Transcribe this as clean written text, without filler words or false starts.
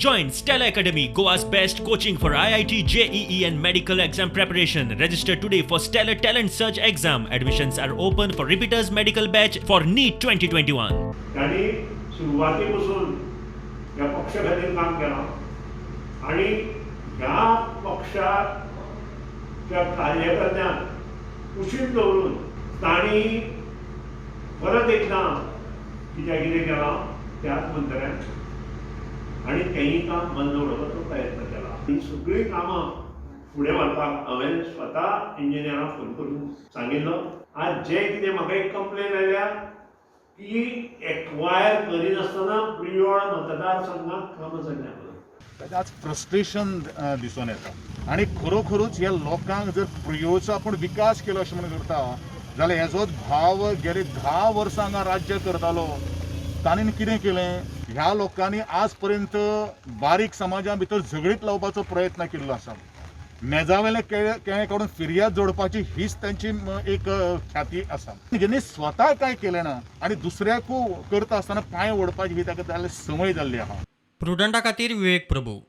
Join Stellar Academy, Goa's best coaching for IIT, JEE, and medical exam preparation. Register today for Stellar Talent Search exam. Admissions are open for repeaters medical batch for NEET 2021. तांणी सुरवाती पसून ह्या पक्षा खातीर काम केलां आनी ह्या पक्षाच्या कार्यकर्त्यांक कुशीन दवरून तांणी परत एकदां कित्याक कितें केलां त्याच मंत्र्यान आनी तेंय काम बंद उडोवपाचो प्रयत्न केला. ही सगळीं कामां फुडें व्हरपाक हांवें स्वता इंजिनियरांक फोन करून सांगिल्लो. आज जें कितें म्हाका एक कंप्लेन आयल्या की एक्वायर करिनासतना प्रियोळ मतदारसंघात कामां चल्ल्या म्हणून. ताचें आज फ्रस्ट्रेशन दिसून येता आनी खरोखरूच ह्या लोकांक जर प्रियोळचो आपूण विकास केलो अशें म्हणून करता जाल्यार हेजोच भाव गेले 10 वर्सां हांगा राज्य करतालो, ताणें कितें केलें? ह्या लोकांनी आज पर्यंत बारीक समाजा भितर झगडीत लावपाचो प्रयत्न केल्लो आसा. मेजावेले केळें काडून फिर्याद जोडपाची हीच तांची एक ख्याती आसा. तेणी स्वता कांय केलें ना आनी दुसऱ्याकू करता आसतना पांय ओडपाची ही ताका जाल्ली संवय जाल्ली आहा. प्रुडंटा खातीर विवेक प्रभू.